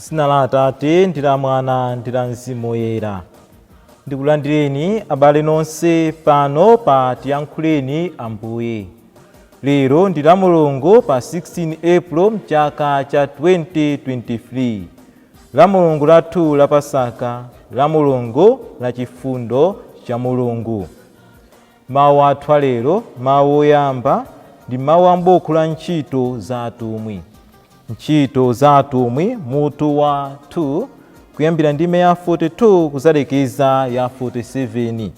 Dzina la Atate ndi la Mwana ndi la Mzimu Woyera. Ndikulandireni abale nonse pano pa Tiyankhuleni Ambuye. Lero ndi la Mulungu pa 16 April mchaka cha 2023. La Mulungu lathu la Pasaka, la Mulungu la chifundo cha Mulungu. Mawu athu alero, mawu oyamba ndi mawu a m'buku la Ntchito za Atumwi. Ntchito za Atumwi mutu wa 2 kuyambira ndime ya 42 kuzalekeza ya 47.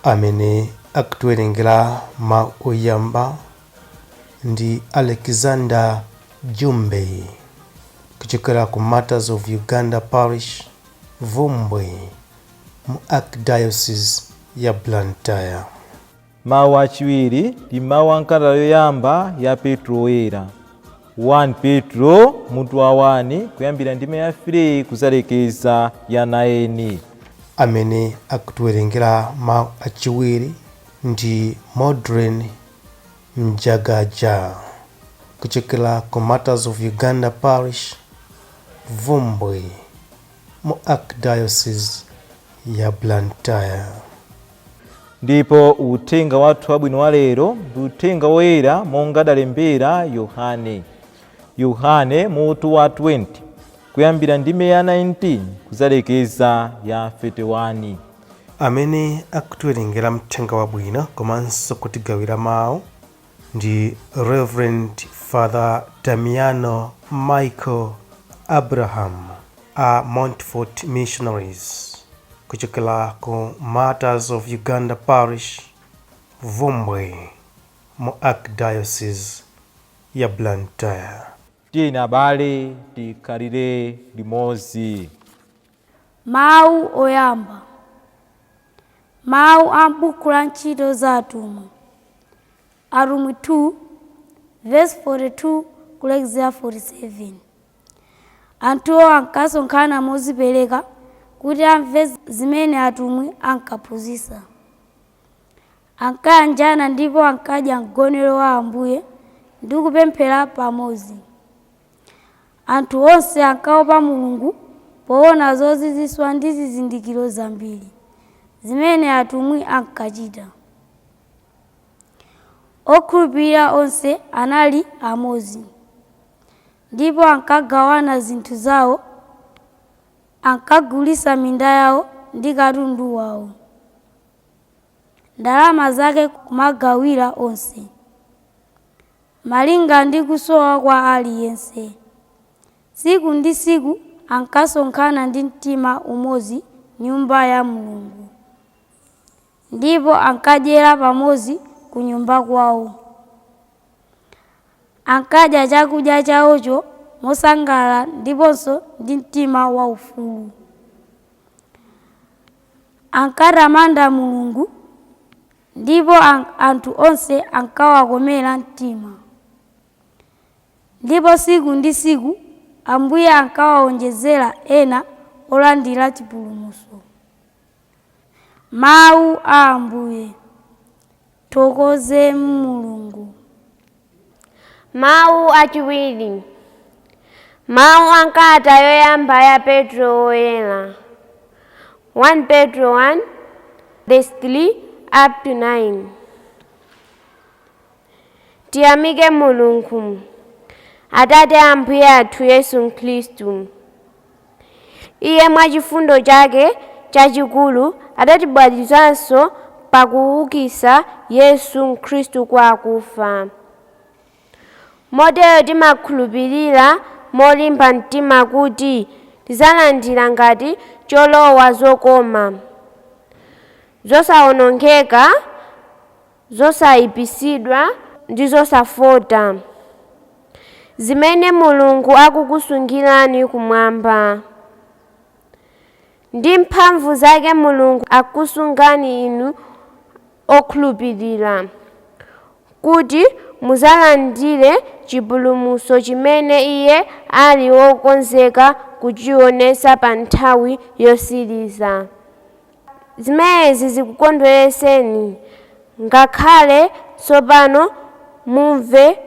Amene akutiwerengera mawu oyamba ndi Alexander Jumbe kuchokera ku Martyrs of Uganda Parish, Vumbwe, mu Archdiocese ya Blantyre. Mawu achiwiri ndi mawu a nkalata yoyamba ya Petro Woyera, 1 Petro mutu wa 1 kuyambira ndime ya 3 kuzalekeza ya 9. Amene akutiwerengera mawu achiwiri ndi Modren Mjagaja kuchokera ku Martyrs of Uganda Parish, Vumbwe, mu Archdiocese ya Blantyre. Ndipo uthenga wathu wabwino wa lero ndi uthenga woyera monga adalembera Yohane. Yohane mutu wa 20 kuyambira ndime ya 19 kuzalekeza ya 31. Amene akutiwerengera mthenga wabwino komanso kutigawira mawu ndi Reverend Father Damiano Michael Abraham a Montfort Missionaries kuchokera ku Martyrs of Uganda Parish, Vumbwe, mu Archdiocese ya Blantyre. Tiyeni abale, tikhalire limodzi. Mawu oyamba, mawu a m'buku la Ntchito za Atumwi, Atumwi 2 verse 42 kulekezera 47. Anthuwo ankasonkhana mozipereka kuti amve zimene atumwi ankaphunzitsa. Ankayanjana ndipo ankadya mgonero wa Ambuye ndi kupemphera pamodzi. Anthu onse ankaopa Mulungu poona zozizwitsa ndi zizindikiro zambiri zimene atumwi ankachita. Okhulupirira onse anali amodzi ndipo ankagawana zinthu zawo. Ankagulitsa minda yawo ndi katundu wawo, ndalama zake kumagawira onse malinga ndi kusowa kwa aliyense. Tsiku ndi tsiku ankasonkhana ndi mtima umodzi nyumba ya Mulungu ndipo ankadyera pamodzi ku nyumba kwawo. Ankadya chakudya chawocho mosangalala ndiponso ndi mtima waufulu. Ankatamanda Mulungu ndipo anthu onse ankawakomera mtima. Ndipo tsiku ndi tsiku Ambuye ankawawonjezera ena olandira chipulumutso. Mawu a Ambuye. Thokoze Mulungu. Mawu achiwiri, mawu a nkalata yoyamba ya Petro Woyera, 1 Petro 1 verse 3 up to 9. Tiyamike Mulungu, Atate a Ambuye athu Yesu Khristu. Iye mwachifundo chake chachikulu adatibadwitsanso pakuukitsa Yesu Khristu kwa akufa. Motero timakhulupirira molimba mtima kuti tidzalandira ngati cholowa zokoma, zosawonongeka, zosayipitsidwa ndi zosafota, zimene Mulungu akukusungirani kumwamba. Ndi mphamvu zake Mulungu akusungani inu okhulupirira kuti muzalandire chipulumutso chimene Iye ali wokonzeka kuchionetsa pa nthawi yotsiriza. Zimenezi zikukondweretseni ngakhale tsopano mumve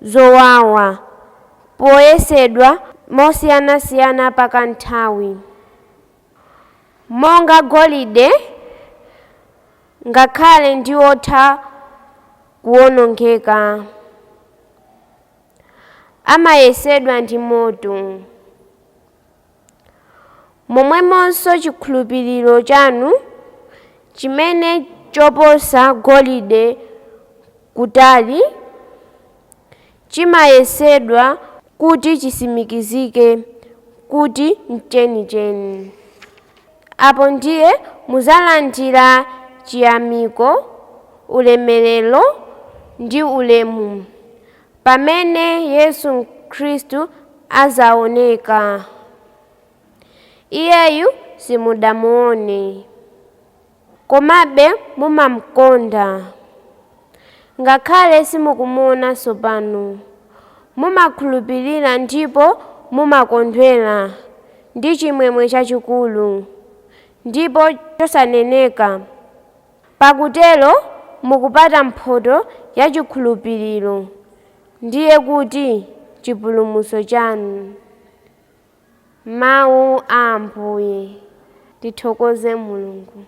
zowawa poyesedwa. Mosiyanasiyana pakanthawi, monga golide, ngakhale ndi otha kuwonongeka, amayesedwa ndi moto. Momwemonso chikhulupiriro chanu, chimene choposa golide kutali, chimayesedwa kuti chisimikizike kuti nchenicheni. Apo ndiye muzalandira chiyamiko, ulemerero ndi ulemu pamene Yesu Khristu azaoneka. Iyeyu simudamuone, komabe mumamukonda. Ngakhale simukumuona tsopano, mumakhulupirira ndipo mumakondwera ndi chimwemwe chachikulu ndipo chosaneneka. Pakutero mukupata mphotho ya chikhulupiriro, ndiye kuti chipulumutso chanu. Mawu a Ambuye. Tithokoze Mulungu.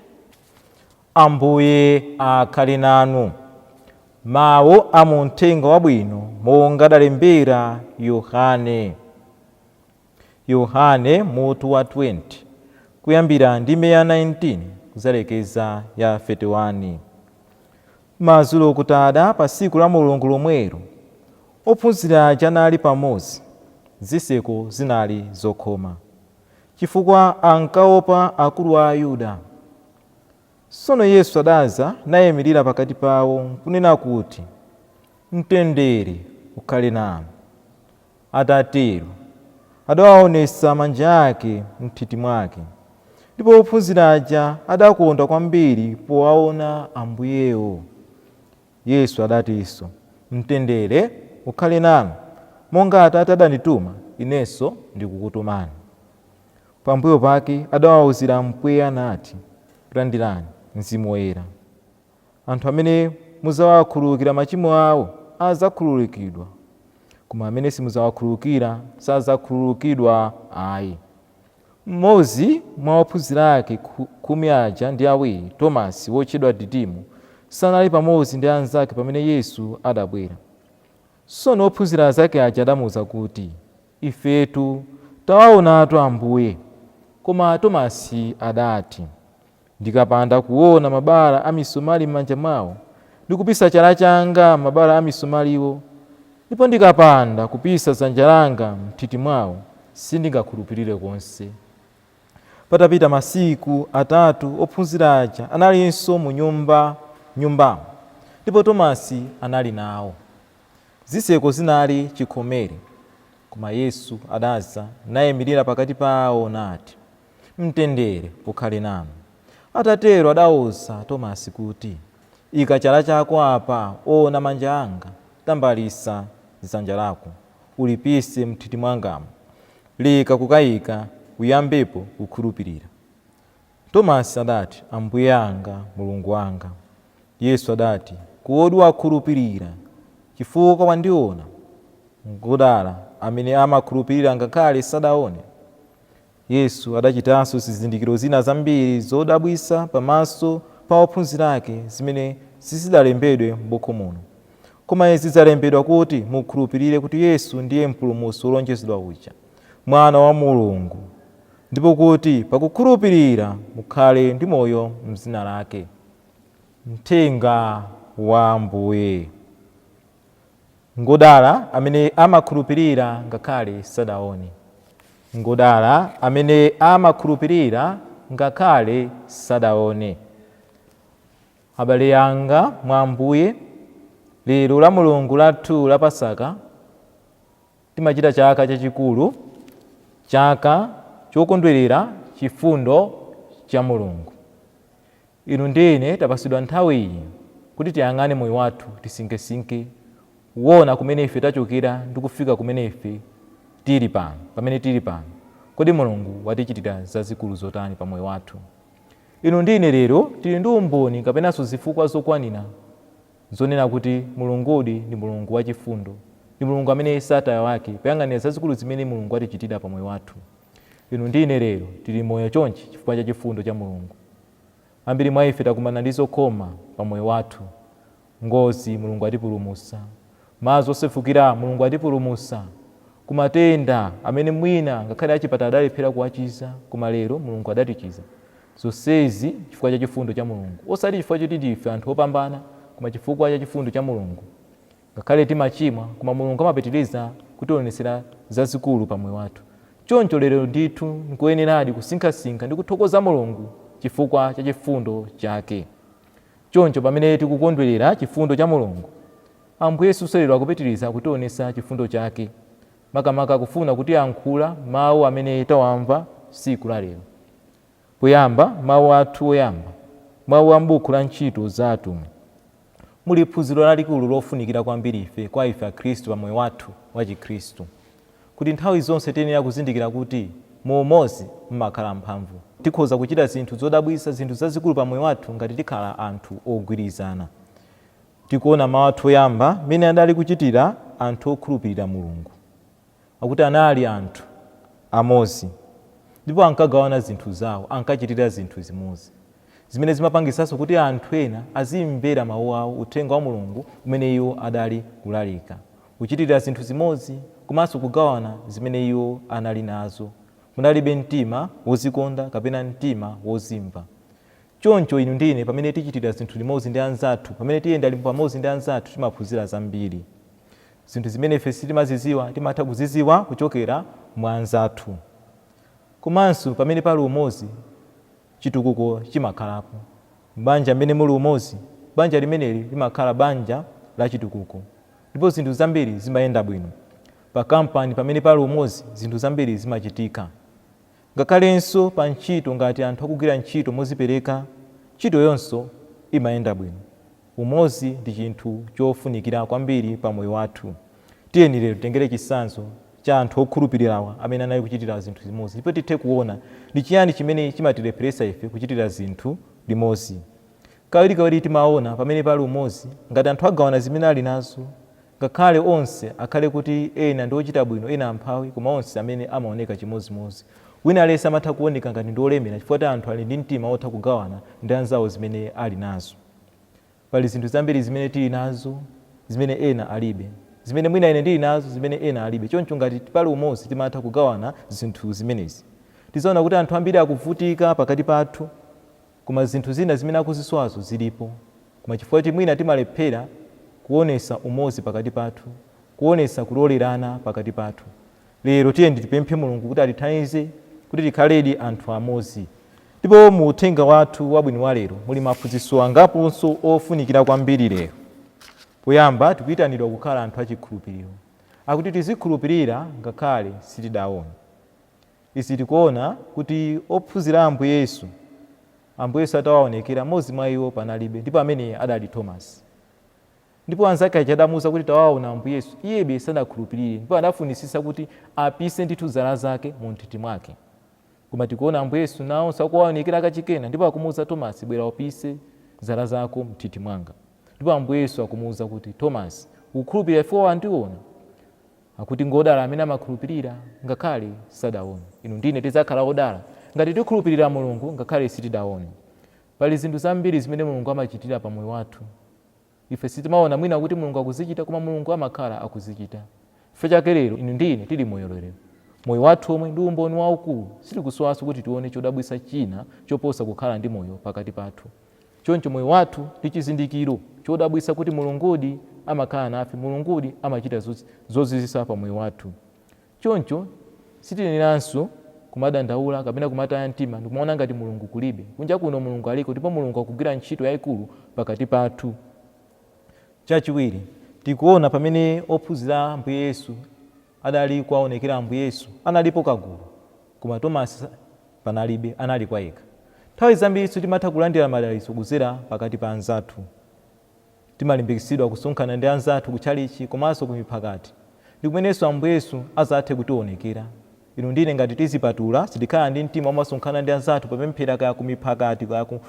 Ambuye akhale nanu. Mawu a mu Mthenga Wabwino monga adalembera Yohane. Yohane mutu wa 20 kuyambira ndime ya 19 kuzalekeza ya 31. Madzulo kutada pa tsiku la Mulungu lomwelo, ophunzira aja anali pamodzi, zitseko zinali zokhoma, chifukwa ankaopa akulu a Ayuda. Tsono Yesu adaza nayimirira pakati pawo nkunena kuti, Mtendere ukhale nanu. Atatero adawaonetsa manja ake m'nthiti mwake. Ndipo ophunzira aja adakondwa kwambiri powaona Ambuyewo. Yesu adatinso, Mtendere ukhale nanu. Monga Atate adandituma, inenso ndikukutumani. Pambuyo pake adawawuzira mpweya nati, Landirani Mzimu Woyera. Anthu amene mudzawakhululukira machimo awo adzakhululukidwa, koma amene simudzawakhululukira sadzakhululukidwa ayi. Mmodzi mwa ophunzira ake 12, Tomasi wotchedwa Didimo, sanali pamodzi ndi anzake pamene Yesu adabwera. Tsono ophunzira anzake aja adamuwuza kuti, Ifetu tawaonatu Ambuye. Koma Tomasi adati, Ndikapanda kuona mabala a misomali m'manja mwawo, ndi kupisa chala changa m'mabala a misomaliwo, ndipo ndikapanda kupisa dzanja langa m'nthiti mwawo, sindingakhulupirire konse. Patapita masiku atatu ophunzira aja analinso mu nyumba nyumbamo, ndipo Tomasi anali nawo. Zitseko zinali chikhomere, koma Yesu adaza nayimirira pakati pawo nati, Mtendere ukhale nanu. Atatero adawuza Tomasi kuti, Ika chala chako apa, ona manja anga, tambalisa dzanja lako, ulipise m'nthiti mwangamo. Leka kukayika, uyambepo kukhulupirira. Tomasi adati, Ambuye anga, Mulungu wanga. Yesu adati, Kodi wakhulupirira chifukwa wandiona? Ngodala amene amakhulupirira ngakhale sadaone. Yesu adachitanso zizindikiro zina zambiri zodabwitsa pamaso pa ophunzira ake zimene sizidalembedwe m'buku muno. Koma izi zalembedwa kuti mukhulupirire kuti Yesu ndiye Mpulumutsi wolonjezedwa uja, Mwana wa Mulungu, ndipo kuti pakukhulupirira mukhale ndi moyo m'dzina lake. Mthenga wa Ambuye. Ngodala amene amakhulupirira ngakhale sadaone. Ngodala amene amakhulupirira ngakhale sadaone. Abale anga mwa Ambuye, lero la Mulungu lathu la Pasaka timachita chaka chachikulu, chaka chokondwerera chifundo cha Mulungu. Inu ndi ine tapasidwa nthawi iyi kuti tiyang'ane moyo wathu, tisinkhesinkhe, kuona kumene ife tachokera ndi kufika kumene ife tili pano, pamene tili pano. Kodi Mulungu watichitira zazikulu zotani pa moyo wathu? Inu ndi ine lero tili ndi umboni kapenanso zifukwa zokwanira zonena kuti Mulungudi ndi Mulungu wachifundo, ndi Ndi Mulungu amene sataya wake poyang'anira zazikulu zimene Mulungu atichitira pa moyo wathu. Inu ndi ine lero tili moyo chonchi chifukwa cha chifundo cha Mulungu. Ambiri mwa ife takumana ndi zokhoma pa moyo wathu. Ngozi, Mulungu atipulumutsa. Madzi osefukira, Mulungu atipulumutsa. Kumatenda amene mwina ngakhale achipatala adalephera kuwachiza, koma lero Mulungu adatichiza. Zonsezi chifukwa cha chifundo cha Mulungu, osati chifukwa choti ndife anthu opambana, koma chifukwa cha chifundo cha Mulungu. Ngakhale timachimwa, koma Mulungu amapitiriza kutionetsera zazikulu pa moyo wathu. Choncho lero ndithu nkoyeneradi kusinkhasinkha ndi kuthokoza Mulungu chifukwa cha chifundo chake. Choncho pamene tikukondwerera chifundo cha Mulungu, Ambuye Yesunso lero akupitiriza kutionetsa chifundo chake, makamaka kufuna kutiyankhula mawu amene tawamva tsiku la lero. Poyamba, mawu athu oyamba, mawu a m'buku la Ntchito za Atumwi, muli phunziro lalikulu lofunikira kwambiri ife kwa ife Akhristu pa moyo wathu wa Chikhristu, kuti nthawi zonse tiyenera kuzindikira kuti mu umodzi mumakhala mphamvu. Tikhoza kuchita zinthu zodabwitsa, zinthu zazikulu pa moyo wathu ngati tikhala anthu ogwirizana. Tikuona mawu athu oyamba mmene adali kuchitira anthu okhulupirira Mulungu. Akuti anali anthu amodzi ndipo ankagawana zinthu zawo, ankachitira zinthu zimodzi, zimene zimapangisanso kuti anthu ena azimvera mawu awo, uthenga wa Mulungu umene iwo adali kulalika. Kuchitira zinthu zimodzi komanso kugawana zimene iwo anali nazo. Munalibe mtima wodzikonda kapena mtima wodzimva. Choncho inu ndi ine pamene tichitira zinthu limodzi ndi anzathu, pamene tiyenda pamodzi ndi anzathu, timaphunzira zambiri. Zinthu zimene ife sitimazidziwa timatha kuzidziwa kuchokera mwa anzathu. Komanso pamene pali umodzi, chitukuko chimakhalapo. M'banja mmene muli umodzi, banja limeneli limakhala banja la chitukuko ndipo zinthu zambiri zimayenda bwino. Pa kampani pamene pali umodzi, zinthu zambiri zimachitika. Ngakhalenso pa ntchito ngati anthu akugwira ntchito modzipereka, ntchitoyonso imayenda bwino. Umodzi ndi chinthu chofunikira kwambiri pa moyo wathu. Tiyeni lero titengere chitsanzo cha anthu okhulupirirawa amene anali kuchitira zinthu limodzi ndipo tithe kuona ndi chiyani chimene chimatilepheretsa ife kuchitira zinthu limodzi. Kawirikawiri timaona pamene pali umodzi, ngati anthu agawana zimene ali nazo, ngakhale onse akhale kuti ena ndi ochita bwino, ena amphawi, koma onse amene amaoneka chimodzimodzi. Wina aliyense amatha kuoneka ngati ndi olemera chifukwa kuti anthu ali ndi mtima wotha kugawana ndi anzawo zimene ali nazo. Pali zinthu zambiri zimene tili nazo zimene ena alibe, zimene mwina ine ndili nazo zimene ena alibe. Choncho ngati pali umodzi timatha kugawana zinthu zimenezi. Tidzaona kuti anthu ambiri akuvutika pakati pathu koma zinthu zina zimene akuzisowazo zilipo. Koma chifukwa choti mwina timalephera kuonetsa umodzi pakati pathu, kuonetsa kulolerana pakati pathu. Lero tiyeni tipemphe Mulungu kuti atithandize kuti tikhaledi anthu amodzi. Ndipo mu uthenga wathu wabwino wa lero muli maphunzitso angaponso ofunikira kwambiri lero. Poyamba tikuyitanidwa kukhala anthu achikhulupiriro. Akuti tizikhulupirira ngakhale sitidaone. Izi tikuona kuti ophunzira a Ambuye Yesu, Ambuye Yesu atawaonekera, mmodzi mwa iwo panalibe, ndipo ameneyi adali Tomasi. Ndipo anzake aja adamuuza kuti tawaona Ambuye Yesu, iyebe sadakhulupirire, ndipo adafunitsitsa kuti apise ndithu zala zake mu nthiti mwake. Koma tikuona Ambuye Yesu nawonso akuwaonekera kachikena, ndipo akumuuza Tomasi, bwera upise zala zako m'nthiti mwanga. Ndipo Ambuye Yesu akumuuza kuti, Tomasi, ukukhulupirira chifukwa wandiona? Akuti ngodala amene amakhulupirira ngakhale sadaone. Inu ndi ine tidzakhala odala ngati tikhulupirira Mulungu ngakhale sitidaone. Pali zinthu zambiri zimene Mulungu amachitira pa moyo wathu. Ife sitimaona mwina kuti Mulungu akuzichita, koma Mulungu amakhala akuzichita. Chifukwa chake lero inu ndi ine tili moyo lero. Moyo wathu omwe ndi umboni waukulu. Sitikusowanso kuti tione chodabwitsa china choposa kukhala ndi moyo pakati pathu. Choncho moyo wathu ndi chizindikiro chodabwitsa kuti Mulungudi amakhala nafe, Mulungudi amachita zozizwitsa pa moyo wathu. Choncho sitiyeneranso kumadandaula kapena kumataya mtima ndikumaona ngati Mulungu kulibe. Kunja kuno Mulungu aliko ndipo Mulungu akugwira ntchito yaikulu pakati pathu. Chachiwiri, tikuona pamene ophunzira a Ambuye Yesu adali kuwaonekera Ambuye Yesu, analipo kagulu, koma Tomasi panalibe, anali kwa yekha. Nthawi zambirinso timatha kulandira madalitso kudzera pakati pa anzathu. Timalimbikitsidwa kusonkhana ndi anzathu ku tchalitchi komanso ku miphakati. Ndi kumenenso Ambuye Yesu adzathe kutionekera. Inu ndi ine ngati tizipatula, sitikhala ndi mtima womasonkhana ndi anzathu popemphera kaya ku miphakati kaya ku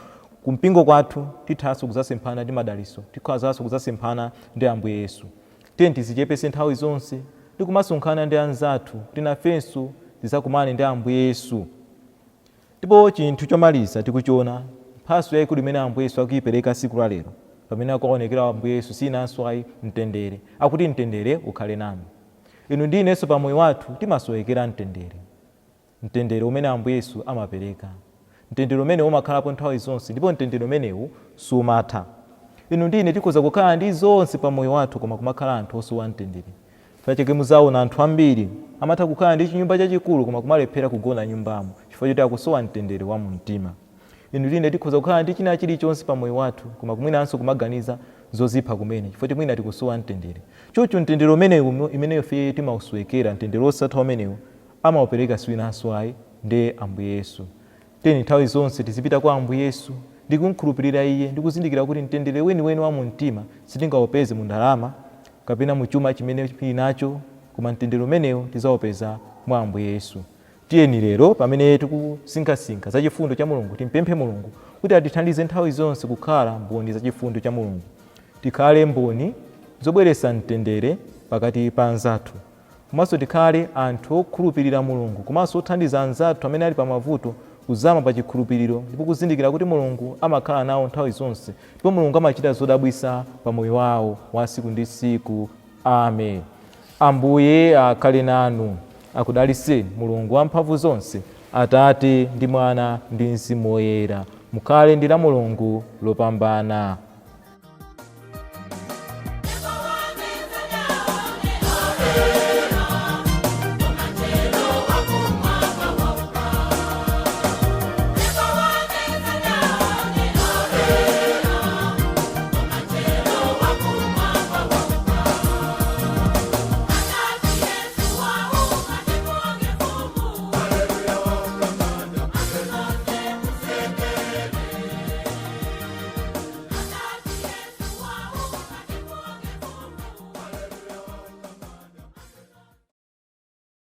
kumpingo kwathu, tithanso kudzasemphana ndi madalitso, tikhozanso kudzasemphana ndi Ambuye Yesu. Tiye tizichepese nthawi zonse ndi kumasonkhana ndi anzathu kuti nafenso tizakumane ndi Ambuye Yesu. Ndipo chinthu chomaliza tikuchiona, mphatso yayikulu imene Ambuye Yesu akuyipereka tsiku la lero pamene akuonekera Ambuye Yesu, sinanso ayi, mtendere. Akuti mtendere ukhale nanu. Inu ndi inenso pamoyo wathu timasowekera mtendere, mtendere umene Ambuye Yesu amapereka, mtendere umene umakhalapo nthawi zonse, ndipo mtendere umenewu sumatha. Inu ndi ine tikhoza kukhala ndi zonse pamoyo wathu koma kumakhala anthu osowa mtendere. Pachake muzaona anthu ambiri amatha kukhala ndi chinyumba chachikulu koma kumalephera kugona nyumbamo chifukwa choti akusowa mtendere wa mumtima. Inu ndi ine tikhoza kukhala ndi china chilichonse pamoyo wathu koma kumwinanso kumaganiza zozipha kumene chifukwa choti mwina tikusowa mtendere. Choncho mtendere umenewu imene ife timausowekera, mtendere wosatha umenewu, amaupereka siwinanso ayi, ndiye Ambuye Yesu. Tiyeni nthawi zonse tizipita kwa Ambuye Yesu ndi kumkhulupirira Iye ndi kuzindikira kuti mtendere weniweni wa mumtima sitingaupeze mu ndalama kapena mu chuma chimene tili nacho, koma mtendere umenewu tizaupeza mwa Ambuye Yesu. Tiyeni lero pamene tikusinkhasinkha za chifundo cha Mulungu, timpemphe Mulungu kuti atithandize nthawi zonse kukhala mboni za chifundo cha Mulungu. Tikhale mboni zobweretsa mtendere pakati pa anzathu, komanso tikhale anthu okhulupirira Mulungu komanso othandiza anzathu amene ali pamavuto kuzama pa chikhulupiriro ndipo kuzindikira kuti Mulungu amakhala nawo nthawi zonse ndipo Mulungu amachita zodabwitsa pa moyo wawo wa tsiku ndi tsiku. Amen. Ambuye akhale nanu. Akudalitseni Mulungu wamphamvu zonse, Atate ndi Mwana ndi Mzimu Woyera. Mukhale ndi la Mulungu lopambana.